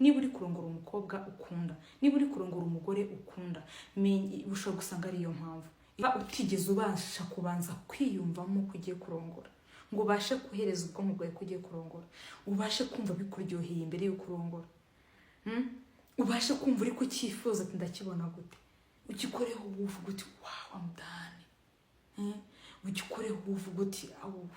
Niba uri kurongora umukobwa ukunda, niba uri kurongora umugore ukunda, ushobora gusanga ariyo mpamvu. Niba utigeze ubasha kubanza kwiyumvamo ko ugiye kurongora, ngo ubashe guhereza ubwonko bwawe ko ugiye kurongora, ubashe kumva bikuryoheye imbere y'uko urongora, Ubashe kumva uri kucyifuza, ati: "Ndakibona gute?" Ugikoreho uvuga uti: "Wow, I'm done." Ugikoreho uvuga uti: "Awu,"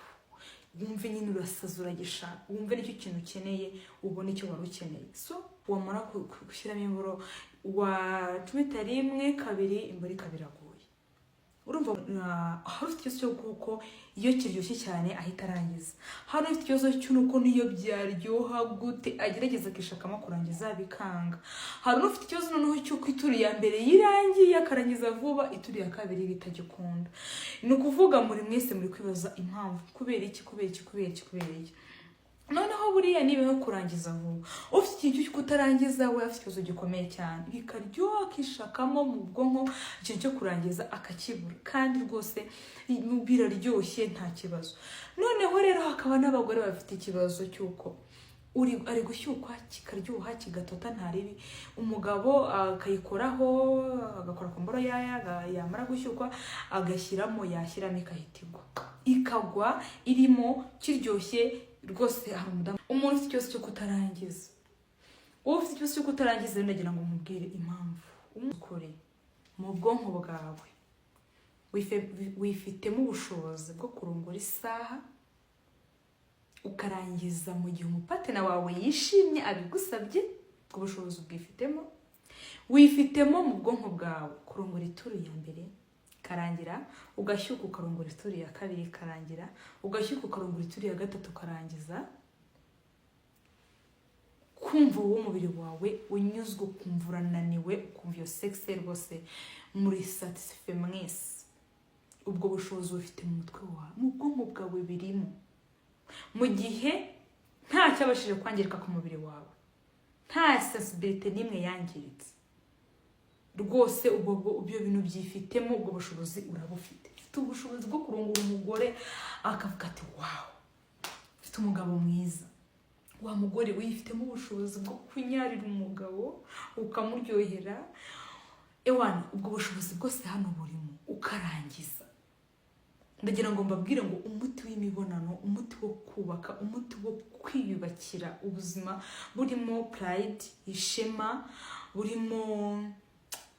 wumve nyine urasaza, uragishaka, wumve nicyo kintu ukeneye, ubone icyo wari ukeneye. So wamara gushyiramo imboro, wacumita rimwe, kabiri, imboro ikaba iraguye. Urumva hari ufite ikibazo cy'uko iyo kiryoshye cyane ahita arangiza, hari ufite ikibazo cy'uko n'iyo byaryoha gute agerageza akishakamo kurangiza bikanga, hari n'ufite ikibazo noneho cy'uko ituru ya mbere yirangiye akarangiza vuba, ituru ya kabiri bitagikunda. Ni ukuvuga muri mwese muri kwibaza impamvu: kubera iki, kubera iki, kubera iki, kubera iki? Noneho buriya niba no kurangiza vuba, ufite ikintu cyo kutarangiza we afite ikibazo gikomeye cyane, bikaryoha akishakamo mu bwonko ikintu cyo kurangiza akakibura, kandi rwose biraryoshye, nta kibazo. Noneho rero hakaba n'abagore bafite ikibazo cy'uko uri ari gushyukwa kikaryoha, kigatota, nta ribi, umugabo akayikoraho, agakora ku mboro yaya, yamara gushyukwa agashyiramo, yashyiramo ikahita igwa, ikagwa irimo kiryoshye rwose. Hari umudamu, umuntu ufite ikibazo cyo kutarangiza, ufite ikibazo cyo kutarangiza rero, ndagira ngo mubwire impamvu. Ukore mu bwonko bwawe wifitemo ubushobozi bwo kurongora isaha ukarangiza mu gihe umupartner wawe yishimye abigusabye. Ubwo bushobozi ubwifitemo, wifitemo mu bwonko bwawe kurongora ituru ya mbere karangira, ugashyuka ukarongora ituru ya kabiri karangira, ugashyuka ukarongora ituru ya gatatu ukarangiza, kumva uwo mubiri wawe unyuzwe, ukumva urananiwe, ukumva iyo sex rwose muri satisfait mwese. Ubwo bushobozi bufite mu mutwe wawe, mu bwonko bwawe birimo. Mu gihe nta cyabashije kwangirika ku mubiri wawe, nta sensibilité n'imwe yangiritse rwose, ubwo ibyo bintu byifitemo, ubwo bushobozi urabufite. Ufite ubushobozi bwo kurongora umugore akavuga ati: "Wow, ufite umugabo mwiza." Wa mugore, wifitemo ubushobozi bwo kunyarira umugabo ukamuryohera. Ewana, ubwo bushobozi bwose hano burimo, ukarangiza. Ndagira ngo mbabwire ngo umuti w'imibonano, umuti wo kubaka, umuti wo kwiyubakira ubuzima burimo pride, ishema, burimo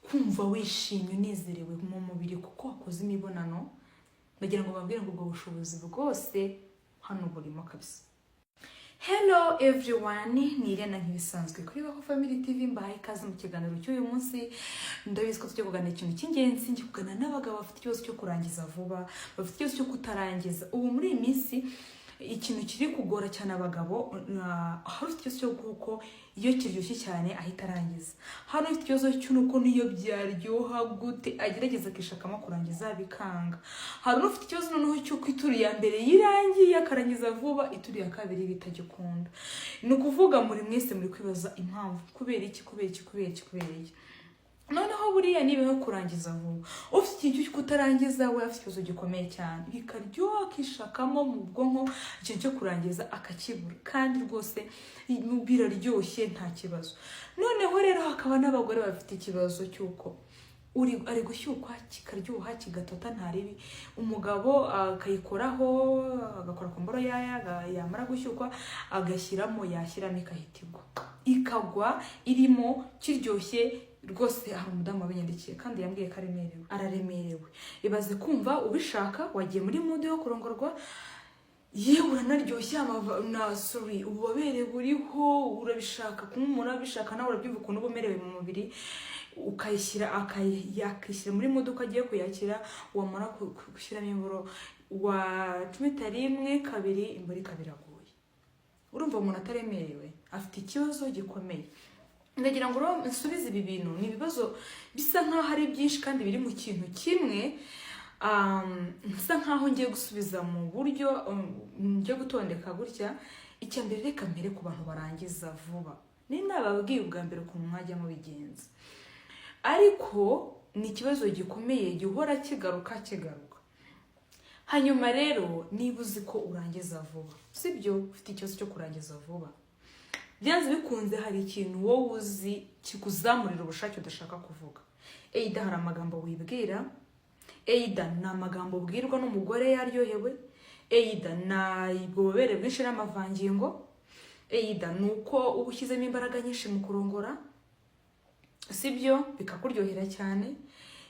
kumva wishimye, unezerewe mu mubiri kuko wakoze imibonano, ndagira ngo mbabwire ngo ubwo bushobozi bwose hano burimo kabisa. Hello everyone, ni Irena nk'ibisanzwe kuri Baho Family TV. Mbahaye ikaze mu kiganiro cy'uyu munsi. Ndabizi ko tujya kuganira ikintu cy'ingenzi. Ngiye kuganira n'abagabo bafite ikibazo cyo kurangiza vuba, bafite ikibazo cyo kutarangiza. Ubu muri iyi minsi ikintu kiri kugora cyane abagabo, hari ufite ikibazo cy'uko iyo kiryoshye cyane ahita arangiza, hari ufite ikibazo cy'uko n'iyo byaryoha gute agerageza akishakamo kurangiza bikanga, hari n'ufite ikibazo noneho cy'uko ituru ya mbere yirangiye akarangiza vuba, ituru ya kabiri bitagikunda. Ni ukuvuga muri mwese muri kwibaza impamvu: kubera iki, kubera iki, kubera iki, kubera iki? Noneho buriya niba no kurangiza vuba, ufite ikintu cyo kutarangiza we afite ikibazo gikomeye cyane, bikaryoha akishakamo mu bwonko ikintu cyo kurangiza akakibura, kandi rwose biraryoshye, nta kibazo. Noneho rero hakaba n'abagore bafite ikibazo cy'uko uri ari gushyukwa kikaryoha, kigatota, nta ribi, umugabo akayikoraho, agakora ku mboro yaya, yamara gushyukwa agashyiramo, yashyiramo ikahita igwa, ikagwa irimo kiryoshye rwose. Hari umudamu wabinyandikiye kandi yambwiye ko aremerewe, araremerewe. Ibaze kumva ubishaka, wagiye muri mood yo kurongorwa, yewe uranaryoshye, na sorry, ububobere buriho, urabishaka kunywa, umuntu abishaka, nawe urabyumva ukuntu uba umerewe mu mubiri, ukayishyira, yakishyira muri modoka agiye kuyakira, wamara gushyiramo imboro, wacumita rimwe, kabiri, imboro ikaba iraguye. Urumva umuntu ataremerewe, afite ikibazo gikomeye. Ndagira ngo rero nsubize ibi bintu. Ni ibibazo bisa nkaho ari byinshi kandi biri mu kintu kimwe, nsa nkaho ngiye gusubiza mu buryo ngiye gutondeka gutya. Icya mbere, reka mbere ku bantu barangiza vuba. Ni nababwiye ubwa mbere ukuntu mwajya mubigenza, ariko ni ikibazo gikomeye gihora kigaruka kigaruka. Hanyuma rero, niba uzi ko urangiza vuba, sibyo, ufite ikibazo cyo kurangiza vuba, Byanze bikunze hari ikintu wowe uzi kikuzamurira ubushake udashaka kuvuga. Either hari amagambo wibwira, either ni amagambo ubwirwa n'umugore yaryohewe, either ni ububobere bwinshi n'amavangingo, either ni uko uba ushyizemo imbaraga nyinshi mu kurongora, sibyo, bikakuryohera cyane,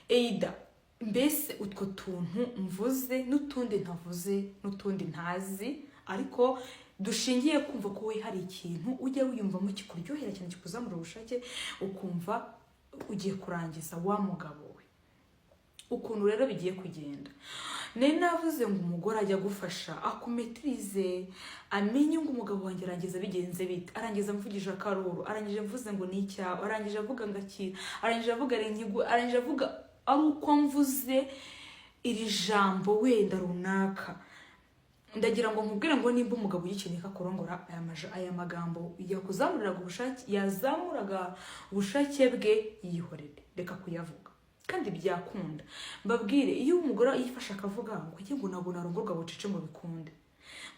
either mbese utwo tuntu mvuze n'utundi ntavuze n'utundi ntazi, ariko dushingiye kumva ko we hari ikintu ujya wiyumvamo kikuryohera cyane, kikuzamura ubushake, ukumva ugiye kurangiza. Wa mugabo we, ukuntu rero bigiye kugenda, nari navuze ngo umugore ajya agufasha akumetirize, amenye ngo umugabo wanjye arangiza bigenze bite: arangiza amvugije akaruru, arangije mvuze ngo ni icyawe, arangije avuga ngo akira, arangije avuga renkigu, arangije avuga ari uko mvuze iri jambo wenda runaka. Ndagira ngo nkubwire ngo nimba umugabo ugikeneye ko akurongora, aya magambo yakuzamuriraga ubushake, yazamuraga ubushake bwe, yihorere, reka kuyavuga. Kandi byakunda. Mbabwire, iyo umugore yifashe akavuga ngo njye ngo ntabwo narongorwa bucece ngo bikunde,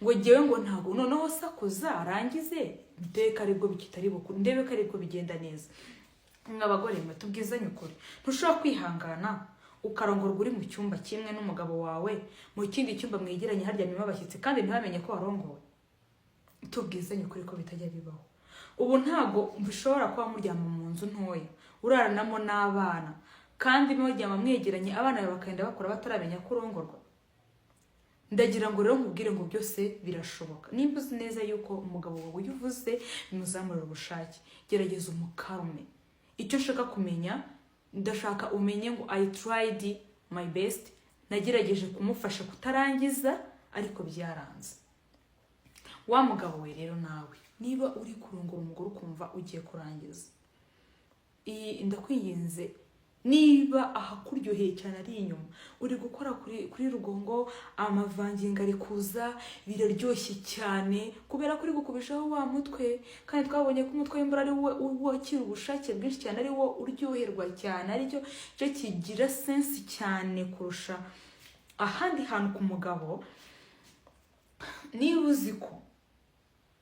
ngo ngewe ngo ntabwo, noneho sakuza arangize, ndebe ko aribwo kitari bukunde, ndebe ko aribwo bigenda neza. Mw'abagore mwe, tubwizanye ukuri, ntushobora kwihangana ukarongorwa uri mu cyumba kimwe n'umugabo wawe, mu kindi cyumba mwegeranye haryamyemo abashyitsi, kandi ntibamenye ko warongowe? Tubwizanye ukuri ko bitajya bibaho. Ubu ntabwo bishobora kuba muryama mu nzu ntoya uraranamo n'abana, kandi muryama mwegeranye, abana bawe bakagenda bakura bataramenya ko urongorwa. Ndagira ngo rero nkubwire ngo byose birashoboka. Nimba uzi neza yuko umugabo wawe iyo uvuze bimuzamurira ubushake, gerageza umukarume. Icyo nshaka kumenya, ndashaka umenye ngo "I tried my best, nagerageje kumufasha kutarangiza ariko byaranze." Wa mugabo we rero nawe, niba uri kurongora umugore ukumva ugiye kurangiza, iyi ndakwinginze, niba ahakuryoheye cyane ari inyuma, uri gukora kuri rugongo, amavangingo ari kuza, biraryoshye cyane kubera ko uri gukubishaho wa mutwe, kandi twabonye ko umutwe w'imboro ari wo wakira ubushake bwinshi cyane, ari wo uryoherwa cyane, aricyo cyo kigira sense cyane kurusha ahandi hantu ku mugabo. Niba uzi ko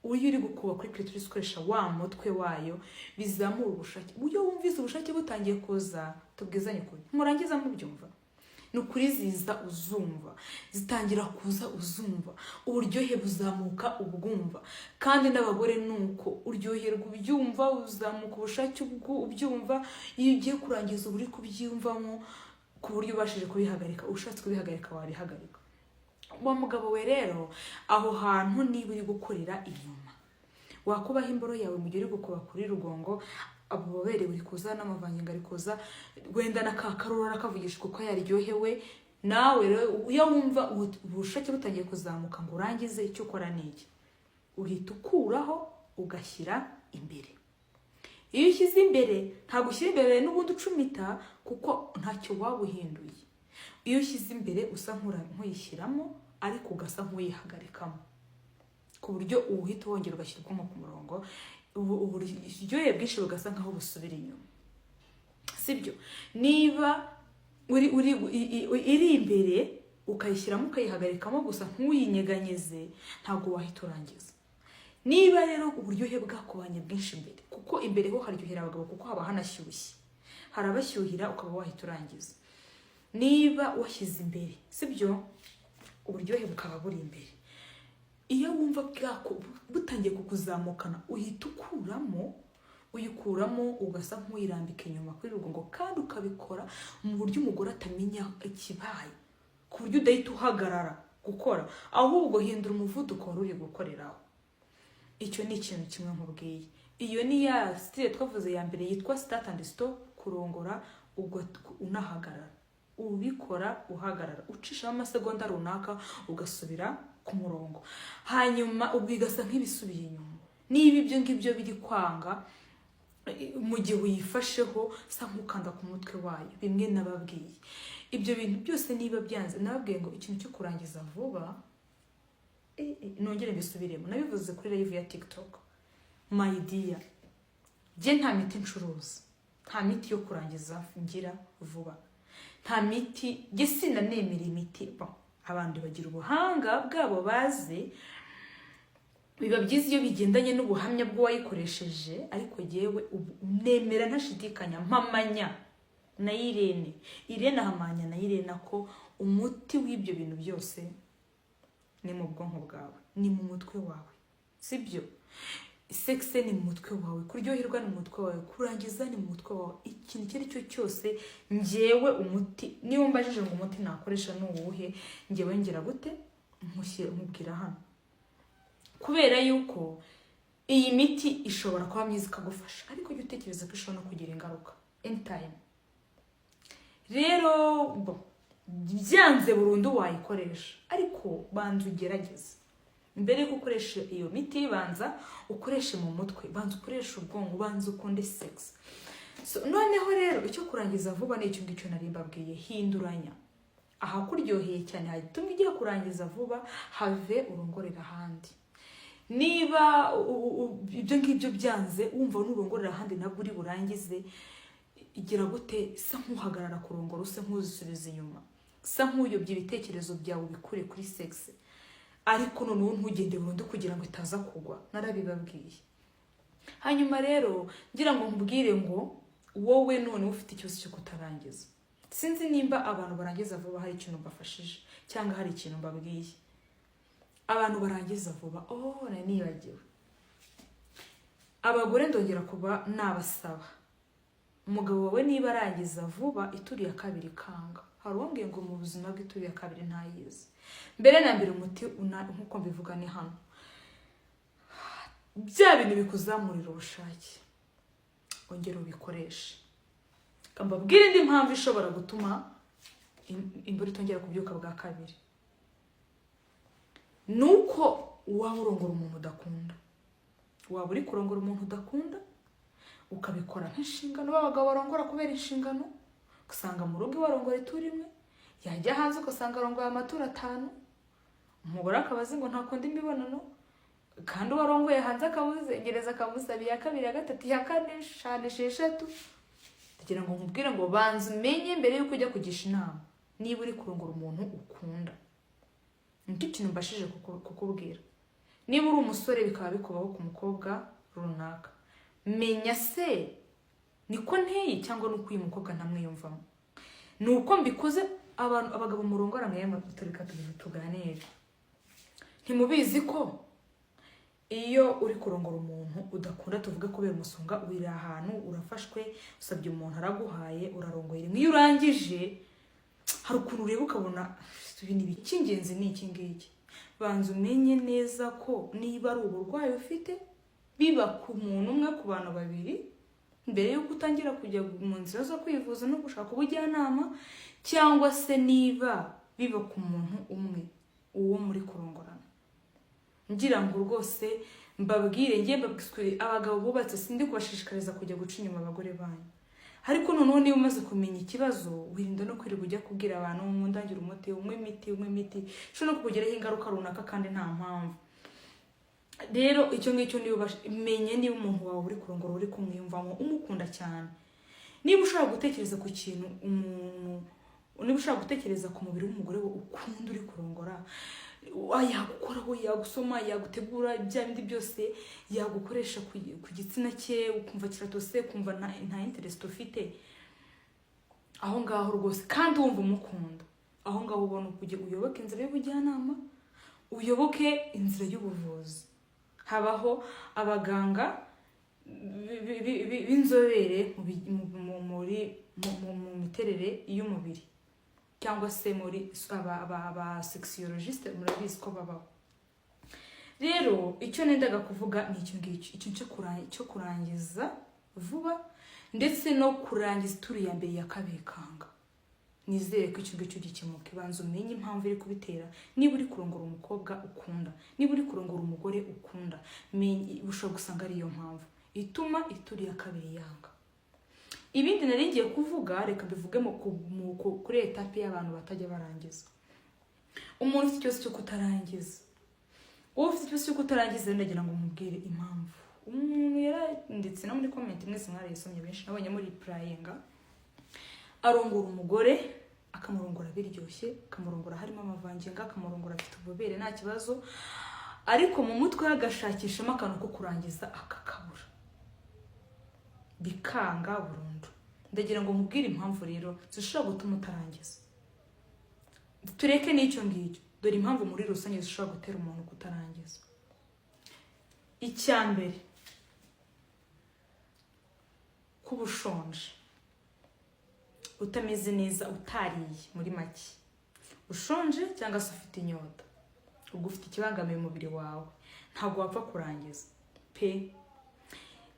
iyo uri gukuba kuri clitoris ukoresha wa mutwe wayo bizamura ubushake, iyo wumvise ubushake butangiye kuza, tubwizanye ukuri, murangiza mubyumva, ni ukuri ziza uzumva zitangira kuza, uzumva uburyohe buzamuka ubwumva. Kandi n'abagore ni uko, uryoherwa ubyumva, uzamuka ubushake ubyumva. Iyo ugiye kurangiza uba uri kubyiyumvamo, ku buryo ubashije kubihagarika, ushatse kubihagarika wabihagarika. Wa mugabo we rero, aho hantu niba uri gukorera inyuma, wakubaho imboro yawe mu gihe uri gukuba kuri rugongo, ububobere buri kuza n'amavangingo ari kuza, wenda na ka karura arakavugisha kuko yaryohewe. Nawe rero iyo wumva ubushake butangiye kuzamuka ngo urangize, icyo ukora ni iki? Uhita ukuraho ugashyira imbere. Iyo ushyize imbere, ntabwo ushyira imbere n'ubundi ucumita, kuko ntacyo waba uhinduye. Iyo ushyize imbere usa nk'uyishyiramo ariko ugasa nk'uyihagarikamo, ku buryo uhita wongera ugashyira ubwonko ku murongo, uburyohe bwinshi bugasa nkaho busubira inyuma, sibyo? Niba uri iri imbere ukayishyiramo ukayihagarikamo gusa, ntuyinyeganyeze, ntabwo wahita urangiza. Niba rero uburyohe bwakubanye bwinshi imbere, kuko imbere ho haryohera abagabo kuko haba hanashyushye, harabashyuhira, ukaba wahita urangiza. Niba washyize imbere, sibyo, uburyohe bukaba buri imbere, iyo wumva bwako butangiye kukuzamukana, uhita ukuramo, uyikuramo ugasa nk'uyirambika inyuma kuri rugongo, kandi ukabikora mu buryo umugore atamenya ikibaye, ku buryo udahita uhagarara gukora, ahubwo hindura umuvuduko wari uri gukoreraho. Icyo ni ikintu kimwe nkubwiye. Iyo ni ya style twavuze ya mbere yitwa start and stop, kurongora unahagarara, ubikora uhagarara, ucishamo amasegonda runaka ugasubira ku murongo, hanyuma ubwo igasa nk'ibisubiye inyuma. Niba ibyo ngibyo biri kwanga, mu gihe uyifasheho sa nk'ukanda ku mutwe wayo, bimwe nababwiye. Ibyo bintu byose niba byanze, nababwiye ngo ikintu cyo kurangiza vuba, nongere mbisubiremo, nabivuze kuri live ya TikTok. My dear, njye nta miti ncuruza, nta miti yo kurangiza ngira vuba, nta miti. Njye sinanemera imiti. Bon, abandi bagira ubuhanga bwabo bazi. Biba byiza iyo bigendanye n'ubuhamya bw'uwayikoresheje, ariko yewe ubu nemera ntashidikanya, mpamanya na Irene, Irene ahamanya na Irene ko umuti w'ibyo bintu byose ni mu bwonko bwawe, ni mu mutwe wawe, sibyo? Sex ni mu mutwe wawe, kuryoherwa ni mu mutwe wawe, kurangiza ni mu mutwe wawe. Ikintu icyo ari cyo cyose, ngewe umuti, niba mbajije ngo umuti nakoresha ni uwuhe, ngewe ngira gute? Nkubwira hano, kubera yuko iyi miti ishobora kuba myiza ikagufasha, ariko jya utekereza ko ishobora no kugira ingaruka anytime. Rero bo byanze burundu wayikoresha, ariko banza ugerageze. Mbere yuko ukoresha iyo miti, banza ukoreshe mu mutwe, banza ukoreshe ubwonko, banza ukunde sex. So, noneho rero icyo kurangiza vuba ni icyo ngicyo nari mbabwiye: hinduranya. Ahakuryoheye cyane hatuma ugiye kurangiza vuba, have urongorera ahandi. Niba ibyo ngibyo byanze, wumva nurongorera ahandi nabwo uri burangize, igira gute? Sa nk'uhagarara kurongora, use nk'uzisubiza inyuma, sa nk'uyobya ibitekerezo byawe, ubikure kuri sex, ariko noneho ntugende burundu kugira ngo itaza kugwa. Narabibabwiye. Hanyuma rero ngira ngo nkubwire ngo wowe noneho ufite ikibazo cyo kutarangiza, sinzi nimba abantu barangiza vuba hari ikintu mbafashije cyangwa hari ikintu mbabwiye. Abantu barangiza vuba, oh, nari nibagiwe, abagore ndongera kuba nabasaba: umugabo wawe niba arangiza vuba, ituru ya kabiri kanga, hari uwambwiye ngo mu buzima bw'ituru ya kabiri ntayizi. Mbere na mbere umuti nk'uko mbivuga ni hano: bya bintu bikuzamurira ubushake, ongera ubikoreshe. Mbabwire indi mpamvu ishobora gutuma imvura itongera kubyuka bwa kabiri: ni uko waba urongora umuntu udakunda. Waba uri kurongora umuntu udakunda, ukabikora nk'inshingano. B'abagabo barongora kubera inshingano, ugasanga mu rugo iwe arongora ituru imwe, yajya hanze ugasanga arongoye amaturo atanu. Umugore akaba azi ngo ntakunda imibonano, kandi uwo arongoye hanze akamuzengereza, akamusaba iya kabiri, iya gatatu, iya kane, eshanu, esheshatu. Kugira ngo nkubwire ngo banza umenye mbere y'uko ujya kugisha inama niba uri kurongora umuntu ukunda. Nicyo kintu mbashije kukubwira. Niba uri umusore bikaba bikubaho ku mukobwa runaka, menya se niko nteye cyangwa nuko uyu mukobwa ntamwiyumvamo, ni uko mbikoze. Abantu, abagabo murongora mwemwe, tureka tuganire. Ntimubizi ko iyo uri kurongora umuntu udakunda, tuvuge kubera umusonga, uri ahantu urafashwe, usabye umuntu araguhaye, urarongoye rimwe, iyo urangije hari ukuntu ureba ukabona ibi ni icy'ingenzi, ni iki ngiki. Banza umenye neza ko niba ari uburwayi ufite, biba ku muntu umwe, ku bantu babiri, mbere y'uko utangira kujya mu nzira zo kwivuza no gushaka ubujyanama, cyangwa se niba biba ku muntu umwe, uwo muri kurongorana. Ngira ngo rwose mbabwire, ngiye mbabwire abagabo bubatse, sindi kubashishikariza kujya guca inyuma abagore banyu, ariko noneho niba umaze kumenya ikibazo, wirinda no kwirirwa ujya kubwira abantu ngo ndangire umuti, unywe imiti, unywe imiti ishobora no kukugiraho ingaruka runaka kandi nta mpamvu. Rero icyo ngicyo, niba menye niba umuntu wawe uri kurongora uri kumwiyumvamo, umukunda cyane, niba ushobora gutekereza ku kintu umuntu, niba ushobora gutekereza ku mubiri w'umugore we ukunda uri kurongora, yagukoraho, yagusoma, yagutegura bya bindi byose, yagukoresha ku gitsina cye, ukumva kiratose, ukumva nta interest ufite aho ngaho rwose, kandi wumva umukunda, aho ngaho ubona ukujya uyoboke inzira y'ubujyanama, uyoboke inzira y'ubuvuzi. Habaho abaganga b'inzobere mu bi- mu- mu- muri mu miterere y'umubiri, cyangwa se muri aba sexologiste, murabizi ko babaho. Rero icyo nendaga kuvuga ni icyo ngicyo, icyo cyo kurangiza vuba ndetse no kurangiza ituru ya mbere, ya kabiri kanga. Nizere ko icyo ngicyo gikemuka. Ibanza umenye impamvu iri kubitera. Niba uri kurongora umukobwa ukunda, niba uri kurongora umugore ukunda, ushobora gusanga ariyo mpamvu ituma ituru ya kabiri yanga. Ibindi nari ngiye kuvuga, reka mbivuge kuri étape y'abantu batajya barangiza. Umuntu ufite ikibazo cyo kutarangiza, wowe ufite ikibazo cyo kutarangiza rero, ndagira ngo mubwire impamvu. Umuntu yaranditse no muri comment, mwese mwarayisomye, benshi nabonye muri purayinga. Arongora umugore, akamurongora biryoshye, akamurongora harimo amavangingo, akamurongora afite ububobere, nta kibazo. Ariko mu mutwe we agashakishamo akantu ko kurangiza, akakabura, bikanga burundu. Ndagira ngo nkubwire impamvu rero zishobora gutuma utarangiza. Tureke n'icyo ngicyo, dore impamvu muri rusange zishobora gutera umuntu kutarangiza. Icya mbere, kuba ushonje, utameze neza, utariye, muri make ushonje cyangwa se ufite inyota, ubwo ufite ikibangamiye umubiri wawe, ntabwo wapfa kurangiza pe.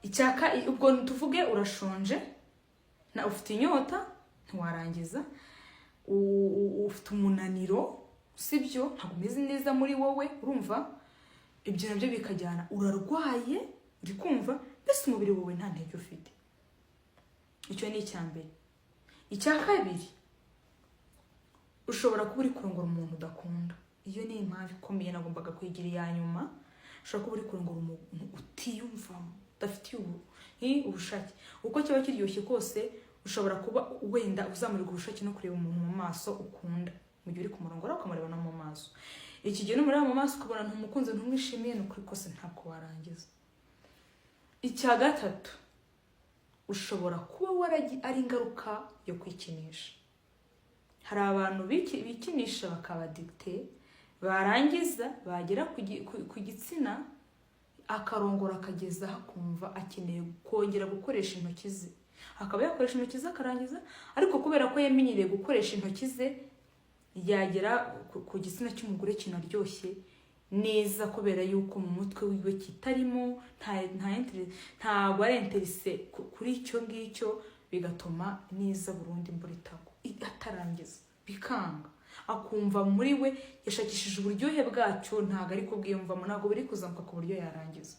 Icyaka, ubwo tuvuge urashonje na ufite inyota, ntiwarangiza. Ufite umunaniro, sibyo? Ntabwo umeze neza muri wowe, urumva ibyo nabyo bikajyana. Urarwaye, uri kumva mbese umubiri wawe nta ntege ufite. Icyo ni icya mbere. Icya kabiri, ushobora kuba uri kurongora umuntu udakunda. Iyo ni impamvu ikomeye, nagombaga kwigira iya nyuma. Ushobora kuba uri kurongora umuntu utiyumvamo, udafitiye ubushake. Uko kiba kiryoshye kose, ushobora kuba wenda uzamurirwa ubushake no kureba umuntu mu maso ukunda. Mu gihe uri kumurongora ukamureba no mu maso, iki gihe numureba mu maso ukabona ntumukunze, ntumwishimiye, ni ukuri kose ntabwo warangiza. Icya gatatu, ushobora kuba ari ingaruka yo kwikinisha. Hari abantu bikinisha bakaba addicted, barangiza bagera ku gitsina, akarongora akageza aho akumva akeneye kongera gukoresha intoki ze, akaba yakoresha intoki ze akarangiza. Ariko kubera ko yamenyereye gukoresha intoki ze, yagera ku gitsina cy'umugore kinaryoshye neza, kubera yuko mu mutwe wiwe kitarimo, ntabwo ari intéressé kuri icyo ngicyo, bigatuma neza burundu imvura itagwa, atarangiza, bikanga. Akumva muri we yashakishije uburyohe bwacyo, ntabwo ari kubwiyumvamo, ntabwo biri kuzamuka ku buryo yarangiza.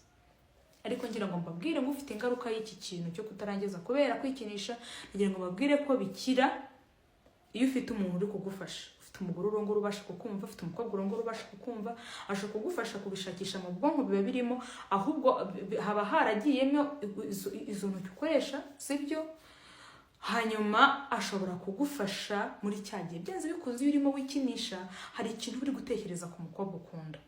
Ariko ngira ngo mbabwire ngo ufite ingaruka y'iki kintu cyo kutarangiza kubera kwikinisha, ngira ngo mbabwire ko bikira iyo ufite umuntu uri kugufasha. Ufite umugore urongora ubasha kukumva, ufite umukobwa urongora ubasha kukumva, ashobora kugufasha kubishakisha mu bwonko. Biba birimo, ahubwo haba haragiyemo izo ntoki ukoresha, sibyo? Hanyuma ashobora kugufasha muri cya gihe. Byanze bikunze, iyo urimo wikinisha, hari ikintu uri gutekereza ku mukobwa ukunda,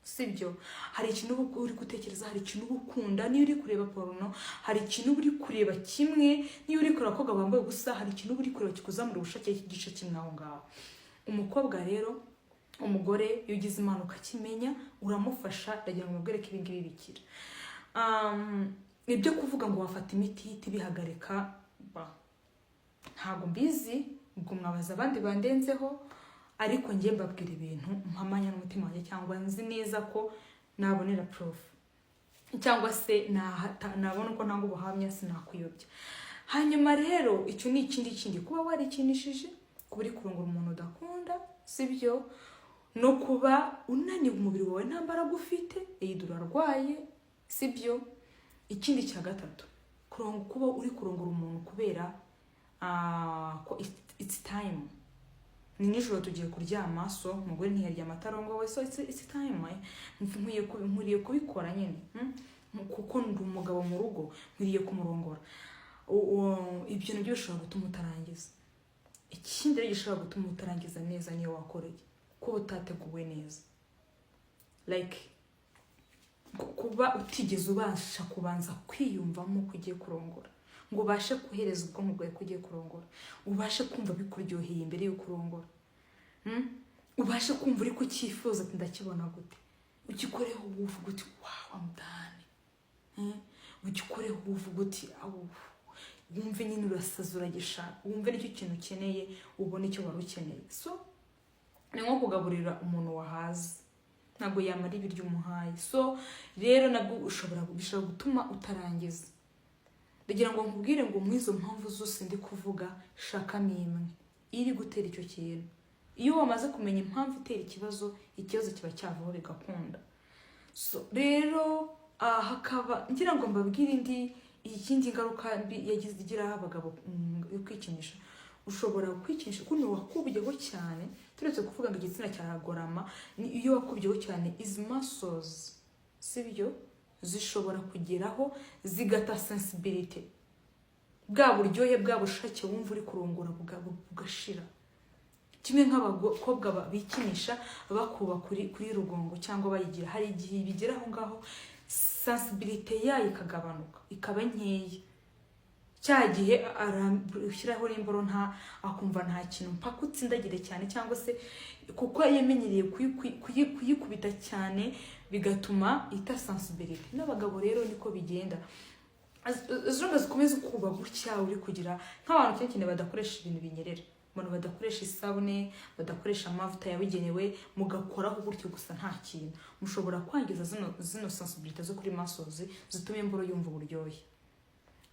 sibyo? Hari ikintu uba uri gutekereza, hari ikintu uba ukunda. Niyo uri kureba porno, hari ikintu uba uri kureba kimwe. Niyo uri kureba abakobwa bambaye ubusa, hari ikintu uba uri kureba kikuzamura ubushake cy'igice kimwe aho ngaho. Umukobwa rero, umugore, iyo ugize Imana ukakimenya, uramufasha. Ndagira ngo mubwire ko ibi ngibi bikira. Ibyo kuvuga ngo wafata imiti ihita ibihagarika, ba ntabwo mbizi, ubwo mwabaza abandi bandenzeho. Ariko njye mbabwira ibintu mpamanya n'umutima wanjye, cyangwa nzi neza ko nabonera proof, cyangwa se nabona uko ntanga ubuhamya, sinakuyobya. Hanyuma rero icyo ni ikindi kindi: kuba warikinishije, kuba uri kurongora umuntu udakunda, sibyo? No kuba unaniwe, umubiri wawe nta mbaraga ufite, either urarwaye, sibyo? Ikindi cya gatatu, kuba uri kurongora umuntu kubera ko it's time, ni nijoro tugiye kuryama, so umugore ntiyaryama atarongowe, so it's time, nkwiriye kubikora nyine, Kuko ndi umugabo mu rugo, nkwiriye kumurongora. Ibyo nabyo bishobora gutuma utarangiza. Ikindi rero gishobora gutuma utarangiza neza niyo wakoreye, kuba utateguwe neza, like kuba utigeze ubasha kubanza kwiyumvamo ko ugiye kurongora, ngo ubashe guhereza ubwonko bwawe ko ugiye kurongora, ubashe kumva bikuryoheye imbere y'uko urongora, Ubashe kumva uri kucyifuza, ati: "Ndakibona gute?" Ugikoreho uvuga uti: "Wow, I'm done." Ugikoreho uvuga uti: "Awu," wumve nyine urasaza, uragishaka, wumve nicyo kintu ukeneye, ubone icyo wari ukeneye. So ni nko kugaburira umuntu wahaze, ntabwo yamara ibiryo umuhaye. So rero nabwo bishobora gutuma utarangiza. Ndagira ngo nkubwire ngo muri izo mpamvu zose ndi kuvuga, shakamo imwe iri gutera icyo kintu. Iyo wamaze kumenya impamvu itera ikibazo, ikibazo kiba cyavaho bigakunda. So rero aha hakaba ngira ngo mbabwire indi, ikindi ngaruka mbi yagize igiraho abagabo yo kwikinisha. Ushobora kwikinisha kuno wakubyeho cyane, turetse kuvuga ngo igitsina cyaragorama, ni iyo wakubyeho cyane, izi muscles, sibyo, zishobora kugeraho zigata sensibility, bwa buryohe, bwa bushake wumva uri kurongora bugashira. Kimwe nk'abakobwa bikinisha bakuba kuri rugongo cyangwa bayigira, hari igihe bigera aho ngaho sensibilité yayo ikagabanuka, ikaba nkeya. Cya gihe ushyiraho n'imboro nta akumva nta kintu, mpaka utsindagire cyane, cyangwa se kuko yamenyereye kuyikubita cyane, bigatuma ita sensibilité. N'abagabo rero niko bigenda. As long as ukomeza ukuba gutya, uri kugira nk'abantu cyane cyane badakoresha ibintu binyerera, abantu badakoresha isabune, badakoresha amavuta yabugenewe, mugakoraho gutyo gusa nta kintu, mushobora kwangiza zino sensibilité zo kuri muscles zituma imboro yumva uburyohe.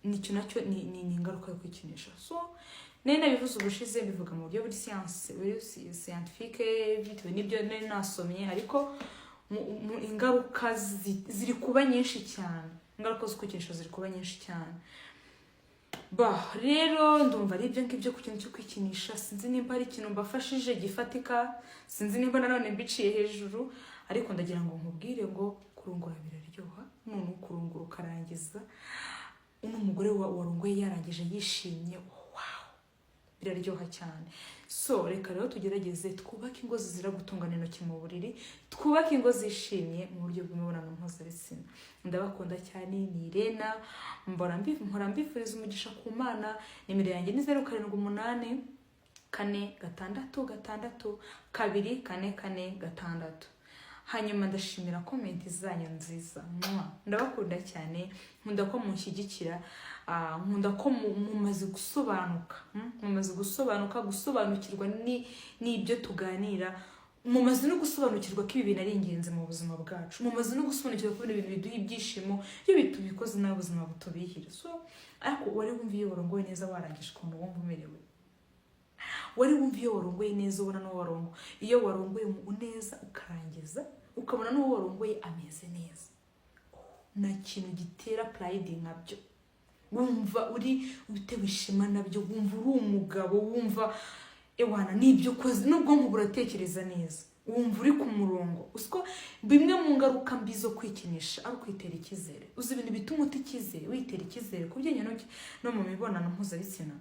Nicyo nacyo ni ingaruka yo kwikinisha. So nari nabivuze ubushize, mbivuga mu buryo buri siyanse, buri scientifique, bitewe n'ibyo nari nasomye, ariko ingaruka ziri kuba nyinshi cyane. Ingaruka zo kwikinisha ziri kuba nyinshi cyane. Ba rero ndumva ari ibyo ngibyo ku kintu cyo kwikinisha. Sinzi nimba hari ikintu mbafashije gifatika, sinzi nimba nanone mbiciye hejuru, ariko ndagira ngo nkubwire ngo kurongora biraryoha. None kurongora ukarangiza, uno mugore warongoye yarangije yishimye, wow, biraryoha cyane. So reka rero tugerageze twubake ingo zizira gutungana intoki mu buriri, twubake ingo zishimye mu buryo bw'imibonano mpuzabitsina. Ndabakunda cyane, ni Irena. Mpora mbifuriza umugisha ku Mana. Nimero yanjye ni 0784662446. Hanyuma ndashimira comment zanyu nziza. Mwah. Ndabakunda cyane, nkunda ko munshyigikira, nkunda ko mumaze gusobanuka, mumaze gusobanuka, gusobanukirwa n'ibyo tuganira, mumaze no gusobanukirwa ko ibi bintu ari ingenzi mu buzima bwacu, mumaze no gusobanukirwa ko bino bintu biduha ibyishimo iyo tubikoze nawe ubuzima butubihira. So ariko wari wumva iyo warongoye neza warangije ukuntu wumva umerewe? Wari wumva iyo warongoye neza, ubona n'uwo warongo, iyo warongoye neza ukarangiza ukabona n'uwo warongoye ameze neza, nta kintu gitera pride nkabyo. Wumva uri utewe ishema nabyo, wumva uri umugabo, wumva ewana n'ibyo ukoze n'ubwonko buratekereza neza, wumva uri ku murongo. Uziko bimwe mu ngaruka mbi zo kwikinisha ari ukwitera icyizere? Uzi ibintu bituma uta icyizere, witera icyizere ku bijyanye no mu mibonano mpuzabitsina?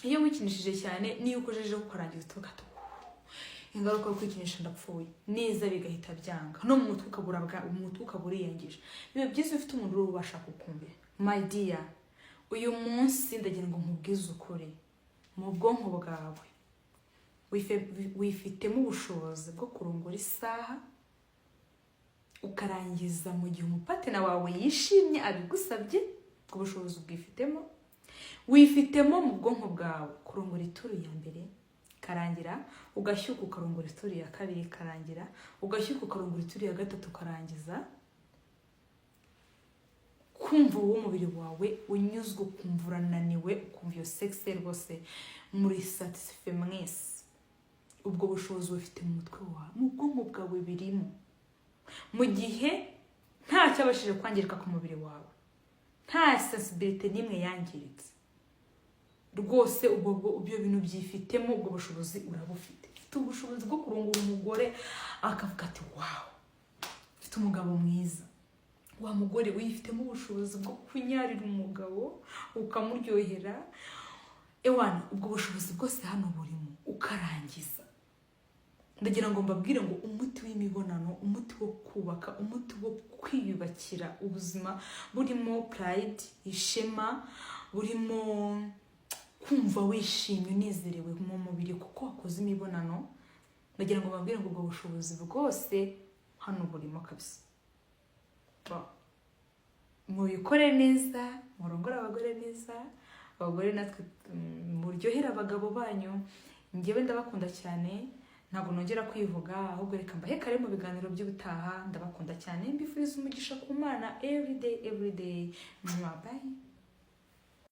Iyo wikinishije cyane, niyo ukojejeho ukarangiza, utuvuga ati: "Ingaruka yo kwikinisha, ndapfuye neza," bigahita byanga, no mu mutwe ukabura mu mutwe ukaba uriyangije. Biba byiza iyo ufite umuntu uri ubasha kukumvira. My dear, uyu munsi ndagira ngo nkubwize ukuri: mu bwonko bwawe wifitemo ubushobozi bwo kurongora isaha ukarangiza mu gihe umupartner wawe yishimye abigusabye. Ubwo bushobozi bwifitemo, wifitemo mu bwonko bwawe kurongora ituru ya mbere ikarangira, ugashyuka ukarongora ituru ya kabiri ikarangira, ugashyuka ukarongora ituru ya gatatu ukarangiza, kumva uwo mubiri wawe unyuzwe, ukumva urananiwe, ukumva iyo sex rwose muri satisfait mwese. Ubwo bushobozi bufite mu mutwe wawe, mu bwonko bwawe birimo, mu gihe nta cyabashije kwangirika ku mubiri wawe, nta sensibilité n'imwe yangiritse rwose. Ubwo ibyo bintu byifitemo, ubwo bushobozi urabufite. Ufite ubushobozi bwo kurongora umugore akavuga ati: "Wow, mfite umugabo mwiza." Wa mugore, wifitemo ubushobozi bwo kunyarira umugabo ukamuryohera. Ewana, ubwo bushobozi bwose hano burimo, ukarangiza. Ndagira ngo mbabwire ngo umuti w'imibonano, umuti wo kubaka, umuti wo kwiyubakira ubuzima burimo pride, ishema, burimo kumva wishimye, unezerewe mu mubiri kuko wakoze imibonano, ndagira ngo mbabwire ngo ubwo bushobozi bwose hano burimo kabisa. Mubikore neza, murongore abagore neza, abagore natwe muryohere abagabo banyu. Njyewe ndabakunda cyane, ntabwo nongera kwivuga, ahubwo reka mbahe kare mu biganiro by'ubutaha. Ndabakunda cyane, mbifuriza umugisha ku Mana everyday, everyday. Mwah, bye.